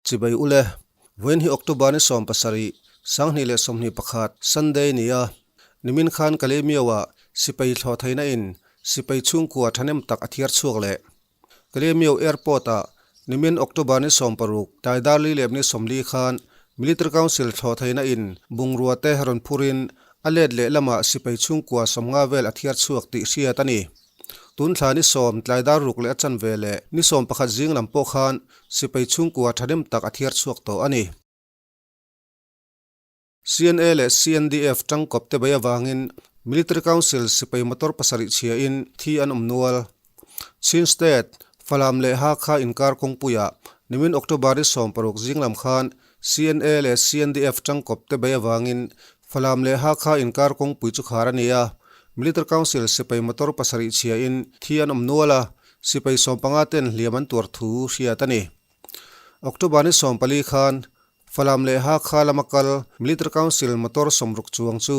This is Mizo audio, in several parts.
Chibai ule, Vawiin hi October ni 17, 2021, Sunday ni a. Nimin khan Kalaymyo-ah sipai thlawh theihna in sipai chhungkua thahnem tak a thiar chhuak leh. Kalaymyo Airport-ah nimin October ni 16, Taidar li leh ni 40 khan Military Council thlawh theihna in bungrua te rawn phurin a let leh lamah sipai chhungkua 50 vel a thiar chhuak tih hriat a ni. Tun thla ni 10 tlaidar ruk leh a chanve leh ni 11 zing lam pawh khan sipai chhungkua thahnem tak a thiar chhuak tawh a ni. CNA leh CNDF tangkawp te bei avangin Military Council sipai motor pasarih chhiain thi an awm nual. Chin State, Falam leh Hakha inkar kawngpuiah nimin October ni 16 zing lam khan CNA leh CNDF tangkawp te bei avangin Falam leh Hakha inkar kawngpui chu khar a ni a. Military Council sipai motor pasarih chhiain thi an awm nual a, sipai 15 ten hliam an tuar thu hriat a ni. October ni 14 khan Falam leh Hakha lama kal Military Council motor 60 chuang chu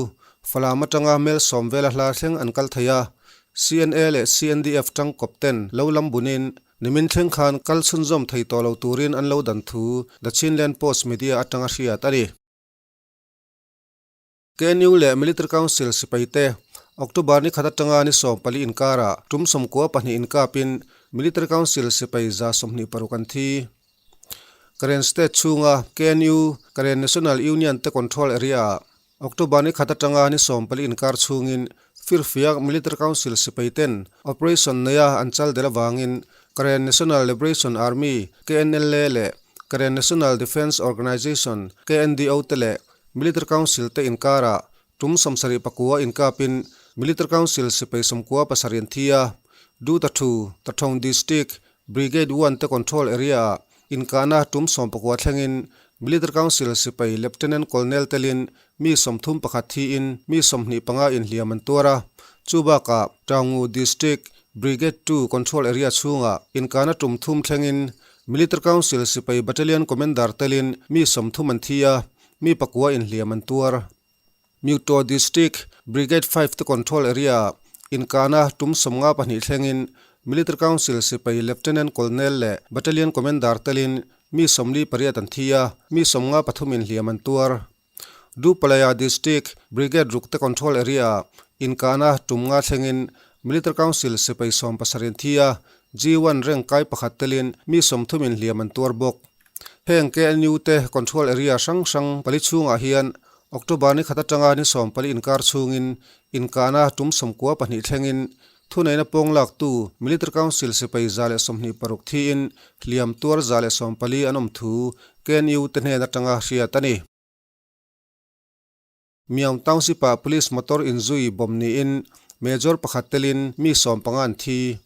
Falam atanga mel 10 vela hla thleng an kal thei a, CNA leh CNDF tangkawp ten lo lam bunin nimin thleng khan kal chhunzawm thei tawh lo turin an lo dan thu The Chinland Post Media atanga hriat a ni. KNU leh Military Council sipaite October ni khat atanga ni 14 inkarah tum 92 inkapin Military Council sipai 126 an thi. Karen State chhunga KNU, Karen National Union te control area-ah October ni khat atanga ni 14 inkar chhungin Firfiak Military Council sipaiten operation neia an chal del avangin Karen National Liberation Army, KNLA, leh Karen National Defence Organization, KNDO, te leh Military Council te inkarah tum 74 inkapin Military Council sipai 97 an thi a, Duta thu, Tathong District, Brigade One te control area-ah inkahna tum 19 thlengin Military Council sipai Lieutenant Colonel telin mi 31 thiin mi 25 inhliam an tuar a, chu bakah Taungu District, Brigade Two control area chhungah inkahna tum thum thlengin Military Council sipai Battalion Commander telin mi 30 an thi a, mi pakua inhliam an tuar. Myuto District, Brigade Five te control area-ah inkahna tum 52 thlengin Military Council sipai Lieutenant Colonel leh Battalion Commander telin mi 48 an thi a, mi 53 inhliam an tuar. Dupalaya District, Brigade ruk te control area-ah inkahna tum nga thlengin Military Council sipai 17 an thi a, G1 rank kai pakhat telin mi 30 inhliam an tuar bawk. Heng KNU te control area hrang hrang pali chhungah hian October ni khat atanga ni 14 inkar chhungin inkahna tum 92 thlengin thuneihna pawng laktu Military Council sipai 126 thiin hliam tuar 114 an awm thu KNU te hnen atanga hriat a ni. Myaung Township-ah police motor inzui bomb niin Major pakhat telin mi 15 an thi.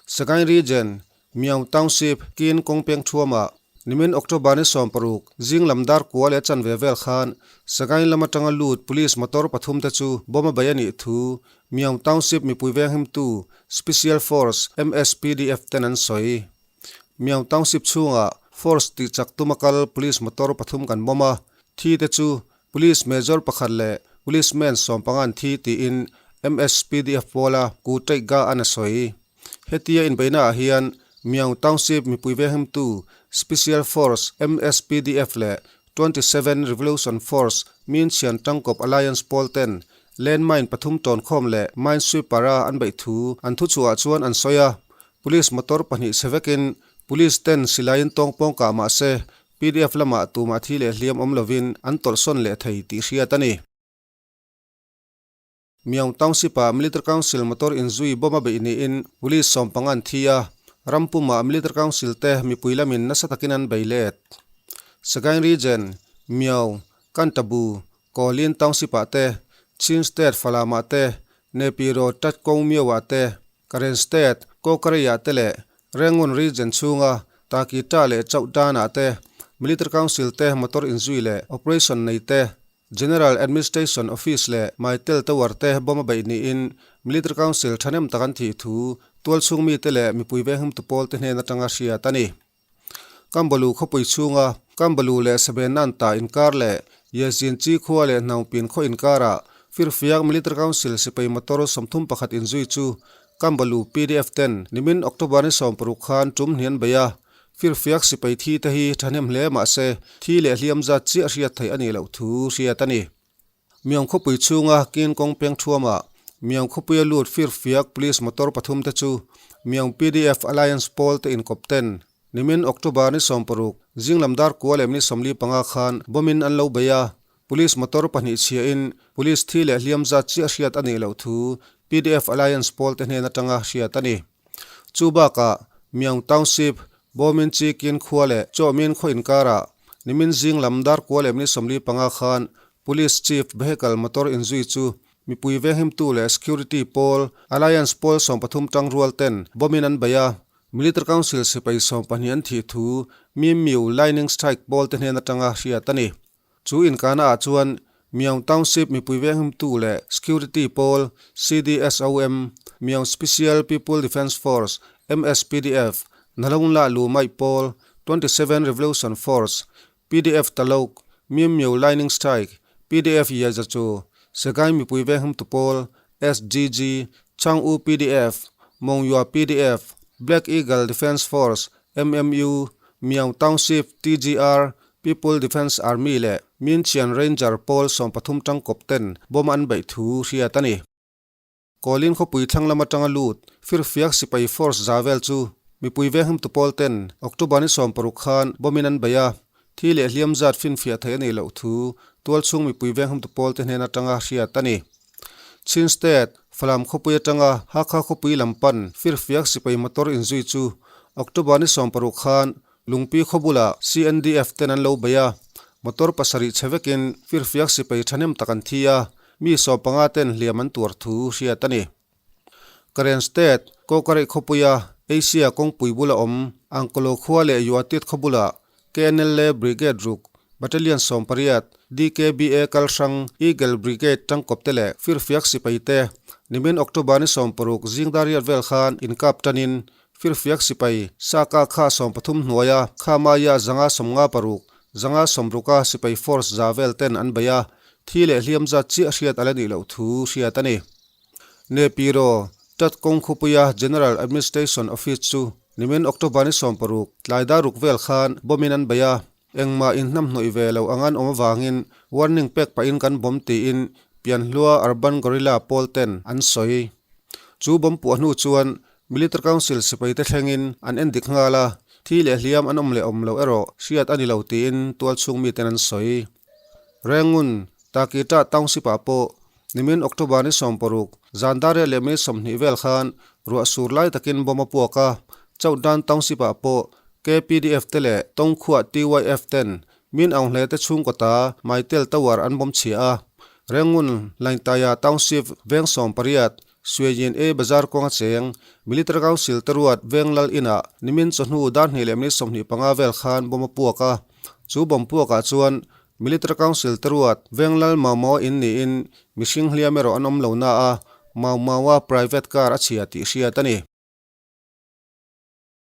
Sagaing Region, Myaung Township, Kin kawngpeng thuamah nimin October ni 16 zing lam dar kua leh chanve vel khan Sagaing lam atanga lut police motor pathum te chu bomb a bei a nih thu Myaung Township mipui venghimtu Special Force, MSPDF, ten an sawi. Myaung Township chhungah force tih chak tuma kal police motor pathum kan bomb a, thi te chu Police Major pakhat leh Policeman 15 an thi tiin MSPDF pawla Ku Taih Ga an a sawi. Hetia inbeihna ah hian Myaung Township mipui venghimtu Special Force MSPDF leh 27 Revolution Force Minchian Tangkawp Alliance pawl ten landmine pathum tawnkhawm leh minesweeper a an beih thu an thuchhuah chuan an sawi a. Police motor pahnih chhe vekin Police ten silaiin tawngpawng kah mah se PDF lamah tumah thi leh hliam awm lovin an tawlhsawn leh thei tih hriat a ni. Myaung Township-ah Military Council motor inzui bomb a beih niin Police 15 an thi a, ram pumah Military Council te mipui lamin nasa takin an bei let. Sagaing Region, Myaung, Kantabu, Kawlin Township-ah te, Chin State Falam-ah te, Nepiro Tatkongmyo-ah te, Karen State, Kawkarei-ah te leh Rangoon Region chhunga Takita leh Chauhtan-ah te Military Council te motor inzui leh operation nei te, General Administration Office leh Mytel Tower te bomb a beih niin Military Council thahnem tak an thih thu tualchhung mite leh mipui venghimtu pawl te hnen atanga hriat a ni. Kambalu khawpui chhunga Kambalu leh Sabenanta inkar leh Yezin Chi khua leh Hnaungpin khaw inkarah Firfiak Military Council sipai motor 31 inzui chu Kambalu PDF ten nimin October ni 16 khan tum hnian bei a. Firfiak sipai thi te hi thahnem hle mah se thi leh hliam zat chiah hriat theih a nih loh thu hriat a ni. Miang khawpui chhunga kin kawng peng thuamah Miang khawpuia lut firfiak police motor pathum te chu Miang pdf Alliance pawl te inkawp ten nimin October ni 16 zinglam dar kua leh minute 45 khan bomb in an lo bei a, police motor pahnih chhiahin police thi leh hliam zat chiah hriat a nih loh thu pdf Alliance pawl te hnen atanga hriat a ni. Chu bakah Myaung Township, Bawmin Chi Kin khua leh Chawhmin khaw inkarah nimin zing lam dar kua leh minute 45 khan Police Chief vehicle motor inzui chu mipui venghimtu leh Security pawl Alliance pawl 13 tangrual ten bomb in an bei a, Military Council sipai 12 an thih thu Mim Myu Lightning Strike pawl te hnen atanga hriat a ni. Chu inkana ah chuan Myaung Township mipui venghimtu leh Security pawl CDSOM, Myaung Special People Defence Force, MSPDF, Nalongla Lu Maih pawl, 27 Revolution Force, PDF Taluk, Mim Myo Lightning Strike, PDF Yazachu, Sagaing mipui venghimtu pawl, SGG, Chang U PDF, Mongyua PDF, Black Eagle Defence Force, MMU, Myaung Township TGR, People Defence Army leh Minchian Ranger pawl 13 tangkawp ten bomb an beih thu hriat a ni. Kawlin khawpui thlang lam atanga lut firfiak sipai force za vel chu mipui venghimtu pawl ten October ni 16 khan bomb in an bei a, thi leh hliam zat finfiah theih a nih loh thu tualchhung mipui venghimtu pawl te hnen atanga hriat a ni. Chin State, Falam khawpui atanga Hakha khawpui lam pan firfiak sipai motor inzui chu October ni 16 khan Lungpi khaw bulah CNDF ten an lo bei a, motor pasarih chhe vekin firfiak sipai thahnem tak an thi a, mi 15 ten hliam an tuar thu hriat a ni. Karen State, Kawkareih khawpuia Asia kawngpui bula awm Angkolo khua leh Yuatit khaw bulah KNLA Brigade ruk, Battalion 18, DKBA kalhrang Eagle Brigade tangkawp te leh firfiak sipai te nimin October ni 16 zing dar riat vel khan inkap tanin Firfiak sipai Saka kha 13 hnuaia Khamaia 156, 160 a sipai force za vel ten an bei a, thi leh hliam zat chiah hriat a la nih loh thu hriat a ni. Nepiro, Tat kawng khawpuia General Administration Office chu nimin October ni 16 tlai dar ruk vel khan bomb in an bei a, engmah inhnamhnawih ve lo ang an awm avangin warning pek pahin kan bomb tiin Pianhlua Urban Guerrilla pawl ten an sawi. Chu bomb puah hnu chuan Military Council sipaite thlengin an endik nghal a, thi leh hliam an awm leh awm loh erawh hriat a ni lo tiin tualchhung miten an sawi. Rengun, Takita Township-ah pawh nimin October ni 16, zan dar riat leh minute 20 vel khan ruah sur lai takin bomb a puak a, Chautdan Township-ah pawh KPDF te leh Tawngkhuah TYF ten Min Aung Hle te chhungkaw ta Maitel Tower an bomb chhia a, Rengun, Laintaya Township veng 18, Suiyin A Bazar kawnga cheng, Military Council te ruat veng lal inah nimin chawhnu dar hnih leh minute 25 vel khan bomb a puak a. Chu bomb puakah chuan Military Council te ruat veng lal Mau Mau a in niin mihring hliam erawh an awm lo na a, Mau Mau a private car a chhia tih hriat a ni.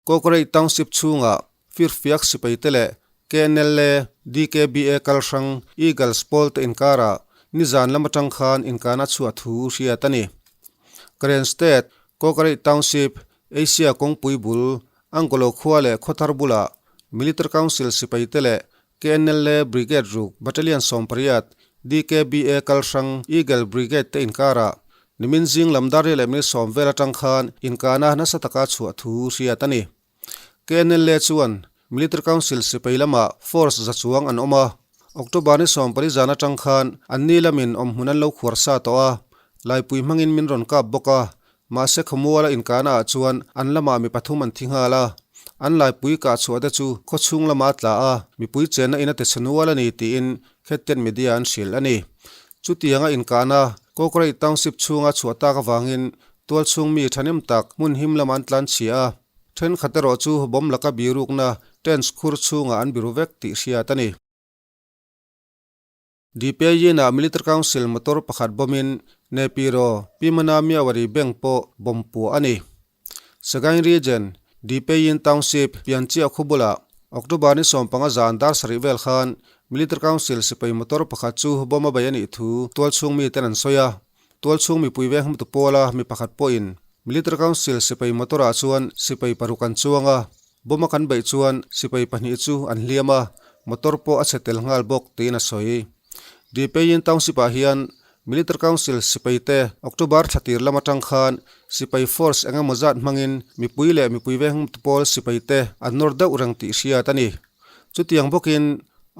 Kawkareih Township chhungah firfiak sipai te leh KNLA, DKBA kalhrang Eagles pawl te inkarah nizan lam atang khan inkana chhuah thu hriat a ni. Karen State, Kawkareih Township, Asia kawngpui bul, Angkolo khua leh khawthar bulah Military Council sipai te leh KNLA Brigade ruk Battalion 18, DKBA kalhrang Eagle Brigade te inkarah nimin zing lam dar riat leh minute 10 vel atang khan inkana nasa taka chhuah thu hriat a ni. KNLA chuan Military Council sipai lamah force za chuang an awm a, October ni 14 zan atang khan anni lamin awmhmun an lo khuar sa tawh a, laipui hmangin min rawn kap bawk a, Mahse khawmuala inkana ah chuan an lamah mi pathum an thi nghal a, an laipui kah chhuah te chu khawchhung lama a tla a, mipui chenna in a ti chhe nual a ni tiin Khettian media an hrilh a ni. Chutianga inkahna Kawkareih Township chhunga chhuah tak avangin tualchhung mi thahnem tak hmun him lama an tlan chhia a, thenkhat erawh chu bomb laka birukna tents khur chhungah an biru vek tih hriat a ni. DPIN-ah Military Council motor pakhat bomb-in Nepiro, Pimana Myawaddy Bank pawh bomb puah a ni. Sagaing Region, DPIN Township, Pianchiah khaw bulah October ni 15 zan dar sarih vel khan Military Council sipai motor pakhat chu bomb a bei a nih thu tualchhung miten an sawi a. Tualchhung mipui veng hmutu pawla mi pakhat pawhin Military Council sipai motor-ah chuan sipai paruk an chuang a. Bomb a kan beih chuan sipai pahnih chu an hliam a, motor pawh a chhe tel nghal bawk tiin a sawi. Dipeyin Township ah hian Military Council sipai te October thla tir lam atang khan sipai force eng emaw zat hmangin mipui leh mipui venghum pawl sipai te an nawr deuh reng tih hriat a ni. Chutiang bawkin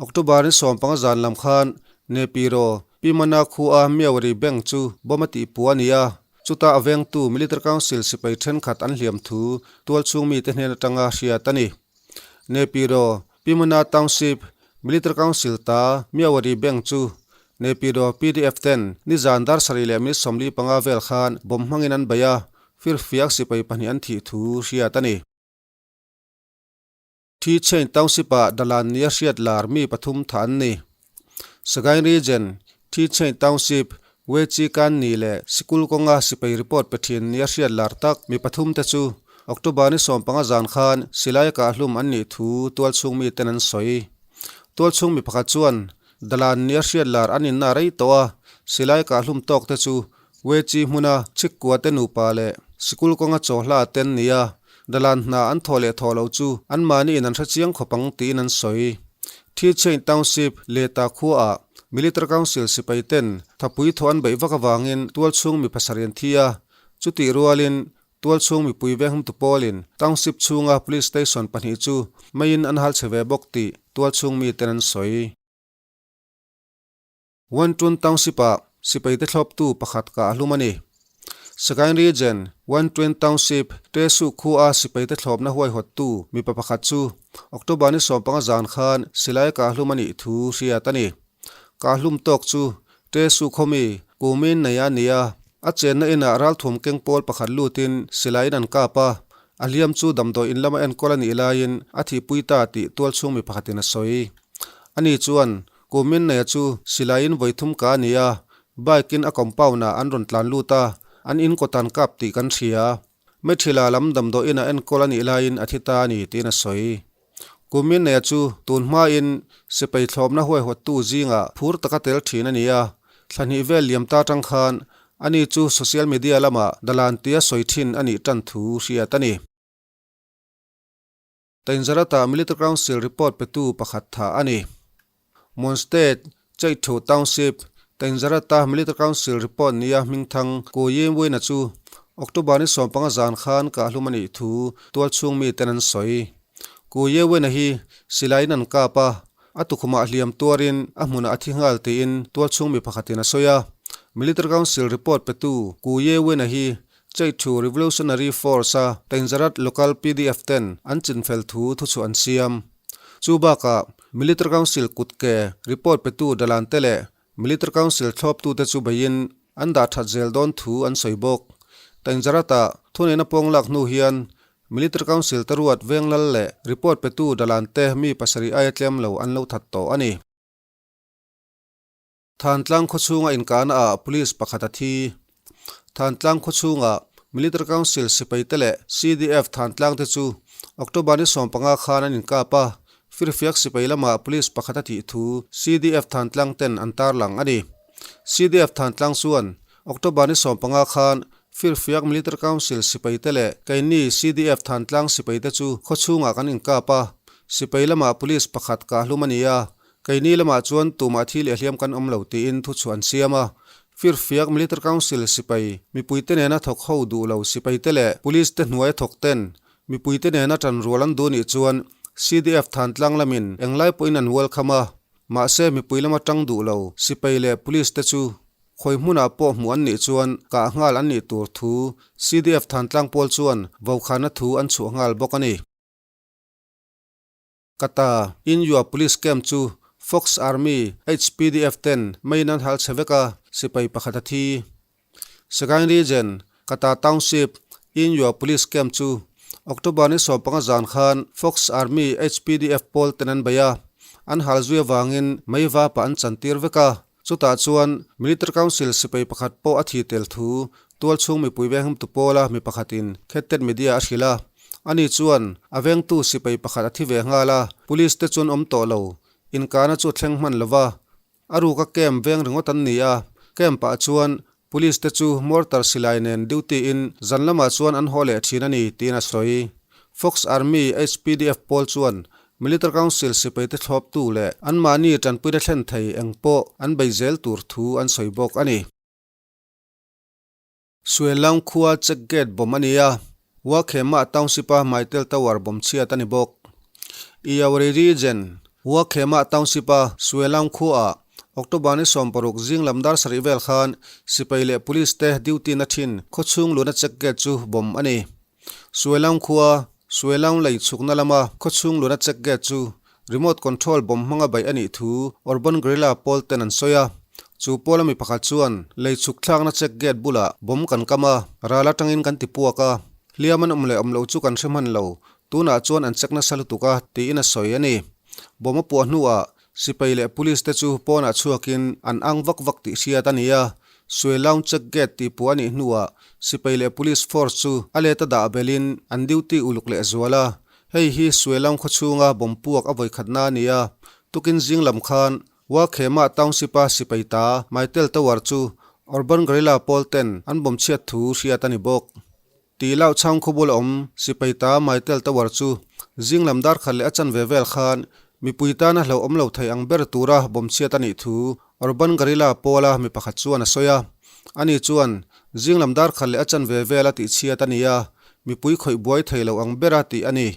October ni sawmpanga zan lam khan Nepiro Pimana khua Miawari Bank chu bomb a tihpuah a ni a, Chutah a vengtu Military Council sipai thenkhat an hliam thu tualchhung mite hnen atanga hriat a ni. Naypyidaw, Pimana Township, Military Council ta Myawaddy Bank chu Naypyidaw pdf ten nizan dar sarih leh minute 45 vel khan bomb hmangin an bei a, firfiak sipai pahnih an thih thu hriat a ni. Thi Chain Township-ah Dalan nia hriat lar mi pathum tha an ni. Sagaing Region, Thi Chain Township, Wechi Kan ni leh sikul kawnga sipai report pe thin nia hriat lar tak mi pathum te chu October ni 15 zan khan silai kahhlum an nih thu tualchhung mi ten an sawi. Tualchhung mi pakhat chuan Dalan nia hriat lar an inna rei tawh a, silai kahhlum tawk te chu Wechi hmuna Chhikkua te nupa leh sikul kawnga chawhla ten nia Dalan hna an thawh leh thawh loh chu anmahni in an hre chiang khawp ang tiin an sawi. Thichain Township Leta khuaah Military Council sipai ten thapui thawh an beih vak avangin tualchhung mi pasarih an thi a, chutih rualin tualchhung mipui venghumtu pawlin Township chhunga Police Station pahnih chu meiin an hal chhe ve bawk tih tualchhung miten an sawi. Wantun Township-ah sipaite thlawptu pakhat kah a hlum a ni. Sagaing Region, Wantun Township, Tesu khua sipaite thlawpna huaihawttu mipa pakhat chu October ni 15 zan khan silai kah hlum a nih thu hriat a ni. Kah hlum tawk chu Tesu khawmi kumin nei a ni a, a chenna inah ralthum keng pawl pakhat lutin silaiin an kap a, a hliam chu damdawi in lama enkawl a nih laiin a thihpui ta tih tualchhung mi pakhatin a sawi. Ani chuan Kumin neia chu silaiin vawi thum ka a ni a, bike in a compound ah an rawn tlan lut a, an in kawtan kap tih kan hria. Methila lam damdawiin a enkawl a nih laiin a thi ta a ni tiin a sawi. Kumin neia chu tun hmain sipai thlawpna huaihawttu zingah phur taka tel thin a ni a, thla hnih vel liam ta tang khan ani chu social media lamah dalan tia sawi thin a nih tan thu hriat a ni. Tainzarata Military Council report petu pakhat tha a ni. Mon State, Chaithu Township, Tainzarata Military Council report nia hmingthang Ku Yim Win-a chu October ni 15 zan khan kahhlum a nih thu tualchhung miten an sawi. Ku Ye Win-a hi silaiin an kap a, a tukhumah hliam tuarin a hmunah a thi nghal tiin tualchhung mi pakhatin a sawi a. Military Council report petu Ku Ye Win-a hi Chaithu Revolutionary Force a Tainzarat Local pdf ten an chinfel thu thuchhuah an siam. Chu bakah Military Council kutke report petu Dalan te leh Military Council thlawptute chu beiin an dah that zel dawn thu an sawi bawk. Tainzarat-ah thuneihna pawng lak hnu hian Military Council te ruat Venglal leh report petu Dalan te mi pasarih aia tlem lo an lo that tawh a ni. Thantlang khawchhunga inkahna ah police pakhat a thi. Thantlang khawchhunga Military Council sipai te leh CDF Thantlang te chu October ni 15 khan an inkap a, firfiak sipai lamah police pakhat a thih thu CDF Thantlang ten an tarlang a ni. CDF Thantlang chuan October ni 15 khan firfiak Military Council sipai te leh keini CDF Thantlang sipai te chu khawchhungah kan inkap a, sipai lamah police pakhat kahhlum a ni a, Keini lamah chuan tumah thi leh hliam kan awm lo tiin thuchhuah an siam a. Firfiak Military Council sipai mipuite nena thawk ho duh lo sipaite leh Police te hnuaia thawk ten mipuite nena tanrual an duh nih chuan CDF Thantlang lamin englai pawhin an welcome a. Mahse mipui lama tang duh lo sipai leh Police te chu khawi hmunah pawh hmuh an nih chuan kah nghal an nih tur thu CDF Thantlang pawl chuan vokhana thu an chhuah nghal bawk a ni. Kata, Inyua Police Camp chu Fox Army HPDF ten meiin an hal chhe vek a, sipai pakhat a thi. Sagaing Region, Kata Township, Inyua Police Camp chu October ni 15 zan khan Fox Army HPDF pawl ten an bei a, an hal zui avangin mei vapa an chantir vek a, chutah chuan Military Council sipai pakhat pawh a thi tel thu tualchhung mipui venghumtu pawla mi pakhatin Khettet Media a hrilh a. Ani chuan a vengtu sipai pakhat a thi ve nghal a, police te chuan awm tawh lo, inkahna chu a thleng hman lo va. A ruka camp veng ringawt an ni a, camp ah chuan police te chu mortar silai nen duty in zan lamah chuan an haw leh thin a ni tiin a sawi. Fox Army HPDF pawl chuan Military Council sipaite thlawptu leh anmahni tanpuina thlen thei eng pawh an bei zel tur thu an sawi bawk a ni. Suelang khua check gate bomb a ni a, Wakhema Township-a Mytel Tower bomb chhiat a ni bawk. Iawri Region, Wakhema Township-a Suelang khuaah October ni 16 zing lam dar sarih vel khan sipai leh police te duty na thin khawchhung luna check gate chu bomb a ni. Suelang khua, Suelang lei chhukna lama khawchhung luna check gate chu remote control bomb hmanga baih a nih thu Urban Guerrilla pawl ten an sawi a. Chu pawla mi pakhat chuan lei chhuk thlakna check gate bulah bomb kan kam a, ral atangin kan ti puak a. Hliam an awm leh awm loh chu kan hre hman lo, tunah chuan an check nasa lutuk a, tiin a sawi a ni. Bomb a puah hnuah Sipai leh Police te chu pawnah chhuakin an ang vak vak tih hriat a ni a, Suelaung check gate tih puah a nih hnuah Sipai leh Police force chu a let a dah belin an duty uluk leh zual a, hei hi Suelaung khawchhunga bomb puak a vawikhatna a ni a, tukin zing lam khan Wakhema Township-a sipai ta Mytel Tower chu Urban Guerrilla pawl ten an bomb chhiat thu hriat a ni bawk. Tih loh chhang khawbul a awm sipai ta Mytel Tower chu zing lam dar khat leh a chanve vel khan mipui tana hlauhawm lo thei ang ber tura bawm chhiat a nih thu Urban Guerrilla pawla mi pakhat chuan a sawi a. Ani chuan zing lam dar khat leh a chanve vela tih chhiat a ni a, mipui khawih buai thei lo ang bera tih a ni.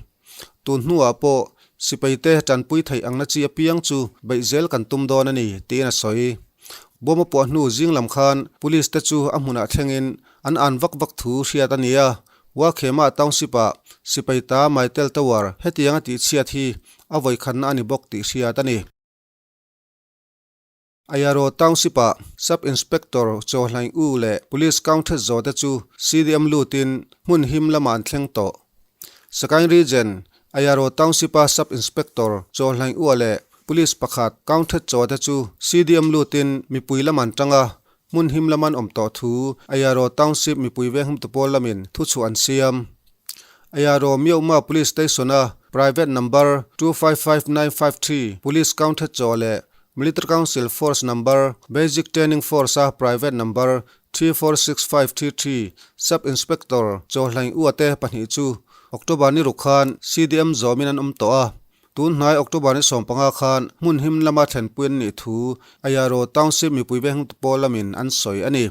Tun hnuah pawh sipaite tanpui theih angna chi apiang chu beih zel kan tum dawn a ni, tiin a sawi. Bawma puah hnu zing lam khan Police te chu a hmunah thlengin an an vak vak thu hriat a ni a, Wakhema Township-ah sipai ta Mytel Tower hetianga tihchhiat hi a vawikhatna a ni bawk tih hriat a ni. Ayaro Township-ah Sub Inspector Chaw Hlaing U leh Police Counted zawte chu CDM lutin hmun him lamah an thleng tawh. Sagaing Region, Ayaro Township-a Sub Inspector Chaw Hlaing U leh Police pakhat Counted Chawte chu CDM lutin mipui lam an tang a, hmun him lam an awm tawh thu Ayaro Township mipui venghumtu pawl lamin thuchhuah an siam. Ayaro Myohma Police Station-a Private Number 255953 Police Counted Chaw leh Military Council Force Number, Basic Training Force-a Private Number 346533 Sub Inspector Chaw Hlaing Ua te pahnih chu October ni ruk khan CDM zawmin an awm tawh a. Tun hnai October ni 15 khan hmun him lama thlenpui an nih thu Ayaro Township mipui venghumtu pawl lamin an sawi a ni.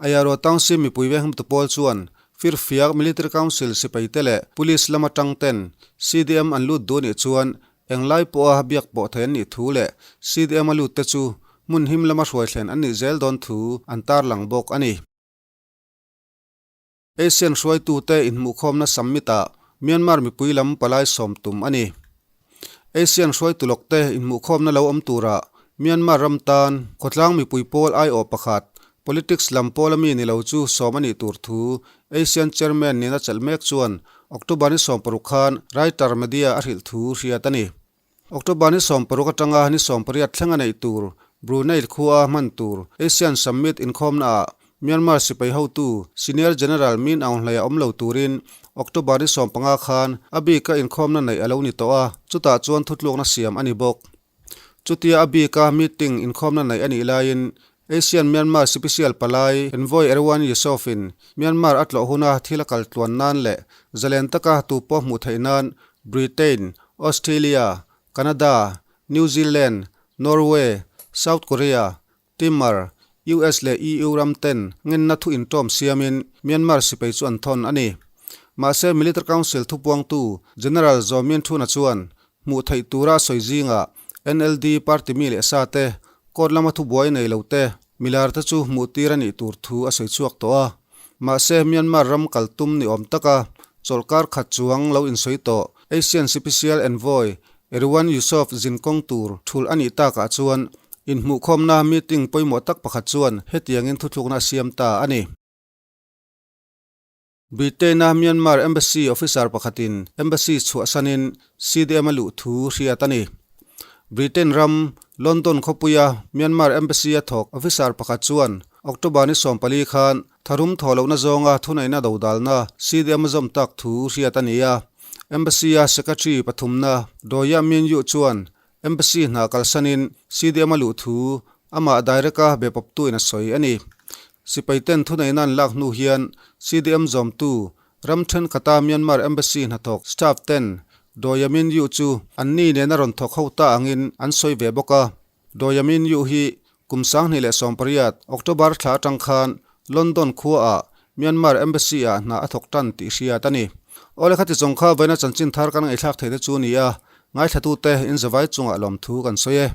Ayaro Township mipui venghumtu pawl chuan Firfiak Military Council sipaite leh Police lama tang ten CDM an lut duh nih chuan Englai pawha biak pawh thei an nih thu leh CDM a lut te chu hmun him lama hruai thlen an nih zel dawn thu an tarlang bawk a ni. Asian hruaitute inhmuhkhawmna summit-ah Myanmar mipui lam palai sawm tum a ni. Asian hruaitu lawkte inhmuhkhawmna lo awm turah Myanmar ram tan khawtlang mipui pawl aiawh pakhat Politics lam pawla mi ni lo chu sawm a nih tur thu Asian Chairman nena chelh mek chuan October ni 16 khan Writer Media a hrilh thu hriat a ni. October ni 16 atanga ni 18 thleng a neih tur Brunei khua hman tur Asian Summit inkhawmnaah Myanmar sipai hotu Senior General Min Aung Hlaing a awm lo turin October ni 15 khan a bika inkhawmna neih a lo ni tawh a, chutah chuan thutlukna siam a ni bawk. Chutia a bika meeting inkhawmna neih a nih laiin Asian Myanmar Sipisial Palai Envoy Erywan Yusof-in Myanmar a tlawh huna thil a kal tluan nan leh zalen taka tu pawh hmuh theih nan Britain, Australia, Canada, New Zealand, Norway, South Korea, Timor, US leh EU ram ten ngenna thu intawm siamin Myanmar sipai chu an thawn a ni. Mahse Military Council thupuangtu General Zaw Min Thuna chuan hmuh theih tura a sawi zingah NLD party mi leh sa te, court lama thubuai nei lo te, milar te chu hmuh tir a nih tur thu a sawi chhuak tawh a. Mahse Myanmar ram kal tum ni awm taka chawlhkar khat chuang lo insawi tawh Asian Special Envoy Erywan Yusof zin kawng tur thulh a nih takah chuan inhmuhkhawmna meeting pawimawh tak pakhat chuan hetiangin thuthlukna a siam ta a ni. Britain-a Myanmar Embassy officer pakhatin Embassy chhuahsanin CDM a luh thu hriat a ni. Britain ram, London khawpuia Myanmar Embassy a thawk officer pakhat chuan October ni 14 khan tharum thawh lohna zawnga thuneihna dodalna CDM a zawm tak thu hriat a ni a. Embassy-a Secretary pathumna Doya Min Yu chuan Embassy hna kalsanin CDM a luh thu amah direct-a bepawptuin a sawi a ni. Sipaiten thuneihna an lak hnu hian CDM zawmtu Ram thenkhata Myanmar Embassy hnathawk staff ten Daw Yamin Yu chu anni nena rawn thawk ho ta angin an sawi ve bawk a. Daw Yamin Yu hi kum 2018 October thla atang khan London khuaah Myanmar Embassy ah hna a thawk tan tih hriat a ni. Awle khati zawng kha vawiina chanchin thar kan ngaihthlak thei te chu a ni a, ngaithlatute inzavai chungah lawmthu kan sawi e.